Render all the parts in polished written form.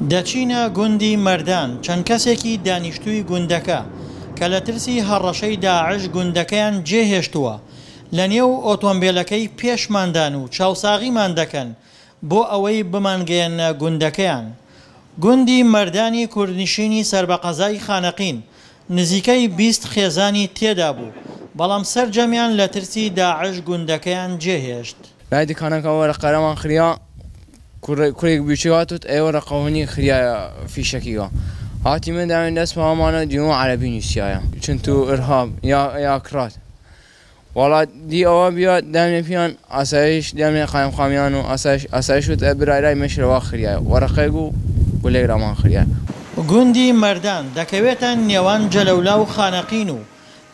دەچینە گوندی مەردان، چەند کەسێکی دانیشتووی گوندەکە، کە لە ترسی هەڕەشەی داعش گوندەکەیان جێهێشتووە، لەنێو ئۆتۆمبێلەکەی پێشماندان و چاوساغیمان دەکەن بۆ ئەوەی بمانگەیەننە گوندەکەیان. گوندی مەردانی کوردنشینی سەر بە قەزای خانەقین، نزیکەی 20 خێزانی تێدابوو، بەڵام سەرجەمیان لە ترسی داعش گوندەکەیان جێهێشت. لای دکانەکە وەرە قەرەمان خریا کوڕێک بچوک هاتوت ئەی وەرە قەوهنی خریایە فیشەکیگا هاتی من داوین دەست پامانە دیوم عەرەبی نووسیایە چنتو ئرهاب یا یا کرات وەڵا دی ئەوە بیا دامێ پیان ئاسایش دامێ قایم قامیان و ئاسایش ئاسایش وت برای رای مشرەوە خریایە وەرەقەیگ و گولەیگ رامان خریایە. گوندی مەردان دەکەوێتە نێوان جەلەولا و خانەقین و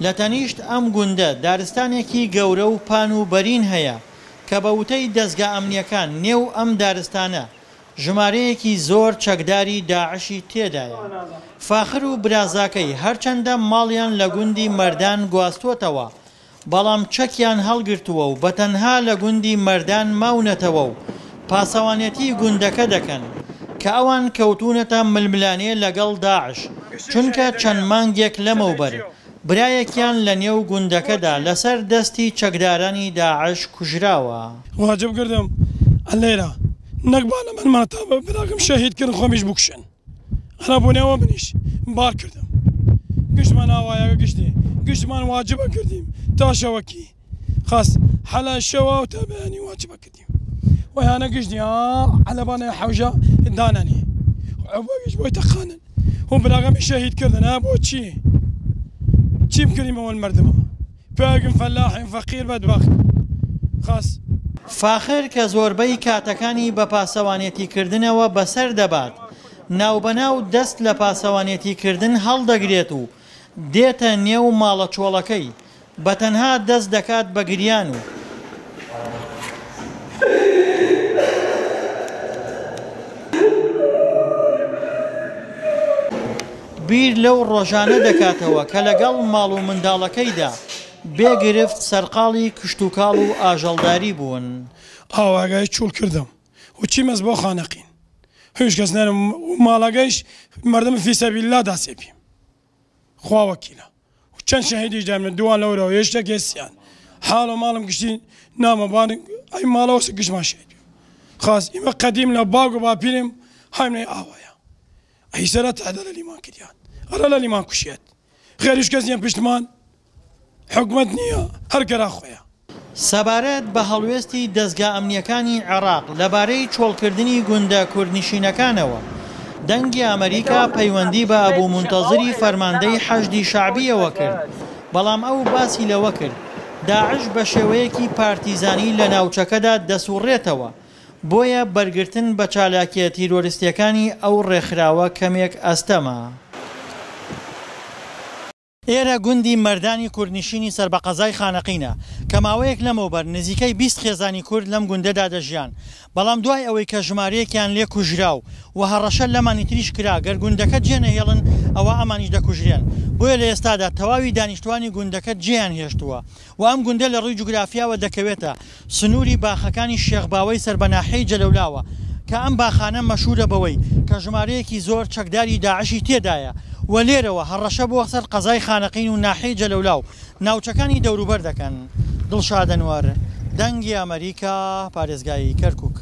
لە تەنیشت ئەم گوندە دارستانێکی گەورە و پان و بەرین هەیە کە بە وتەی دەزگا ئەمنییەکان نێو ئەم دارستانە ژمارەیەکی زۆر چەکداری داعشی تێدایە. فاخر و برازاکەی هەرچەندە ماڵیان لە گوندی مەردان گواستووەتەوە، بەڵام چەکیان هەڵگرتووە و بە تەنها لە گوندی مەردان ماونەتەوە و پاسەوانێتی گوندەکە دەکەن، کە ئەوان کەوتوونەتە ململانێ لەگەڵ داعش، چونکە چەند مانگێک لەمەوبەر برایەکیان لە نێو گوندەکەدا لەسەر دەستی چەکدارانی داعش کوژراوە. واجب کردم اللەیرە نەک با لە من تا براکەم شەهید کردن خۆمیش بکوشن ئەرا بۆ نێوە منیش بار کردم گشتمان ئاوایەکە گشتی گشتمان واجبە کردیم تا شەوەکی خاص حەلا شەوە و تا بەیانی واجبە کردیم ویانە گشتی ها عەلەبانە حەوژە دانانی عەبەویش بۆی تەقانن و براگەمی شەهید کردن ها بۆ چی چی بکردیمەوە مردمە پیاوێکم فەلاحیم فەقیر بەدبەخت خاص. فاخر کە زۆربەی کاتەکانی بە پاسەوانێتی کردنەوە بەسەر دەبات، ناوبەناو دەست لە پاسەوانێتی کردن هەڵدەگرێت و دێتە نێو ماڵە چۆڵەکەی، بە تەنها دەست دەکات بە گریان و. بیر لەو ڕۆژانە دەکاتەوە کە لەگەڵ ماڵ و منداڵەکەیدا بێ گرفت سەرقاڵی کشتوکاڵ و ئاژەڵداری بوون. ئاواگای چوڵ کردم و چیمەس بۆ خانەقین هویچ کەس نەرم و ماڵەگەیش مەردم فی سەبیل اللە داسێ پیم خوا وەکیلە و چەند شەهیدیش دامنە دووان لەورەوە یەشتێک هێسیان حاڵ و ماڵم گشتی نامە بان ئەی ماڵەوە گشتمان شەهید خاص ئیمە قەدیم لە باوک و باپیرم هایمنەی ئاوایە ئەی سەرە تەعدا لە لیمان کردیان ئەرە لە لیمان کوشیەت خێریش کەس نیە پشتمان حکومەت نییە هەر کەرا خۆیە. سەبارەت بە هەڵوێستی دەزگا ئەمنییەکانی عێراق لەبارەی چۆڵکردنی گوندە کوردنشینەکانەوە، دەنگی ئەمەریکا پەیوەندی بە ئەبو مونتەزری فەرماندەی حەشدی شەعبییەوە کرد، بەڵام ئەو باسی لەوە کرد، داعش بەشێوەیەکی پارتیزانی لە ناوچەکەدا دەسوڕێتەوە، بۆیە بەرگرتن بە چالاکییە تیرۆریستییەکانی ئەو ڕێکخراوە کەمێک ئەستەمە. ئێرە گوندی مەردانی کوردنشینی سەر بە قەزای خانەقینە، کە ماوەیەک لەمەوبەر نزیکەی 20 خێزانی کورد لەم گوندەدا دەژیان، بەڵام دوای ئەوەی کە ژمارەیەکیان لێ کوژرا و و هەڕەشە لەمانی تریش کرا گەر گوندەکە جێنەهێڵن ئەوا ئەمانیش دەکوژرێن، بۆیە لە ئێستادا تەواوی دانیشتوانی گوندەکە جێیان هێشتووە و ئەم گوندە لە ڕووی جوگرافیاوە دەکەوێتە سنووری باخەکانی شێخ باوەی سەر بە ناحیەی جەلەولاوە کە ئەم باخانە مەشهوورە بەوەی کە ژمارەیەکی زۆر چەکداری داعشی تێدایە و لێرەوە هەڕەشە بۆ سەر قەزای خانەقین و ناحیەی جەلەولا و ناوچەکانی دەوروبەر دەکەن. دڵشاد ئەنوەر، دەنگی ئەمەریکا، پارێزگای کەرکوک.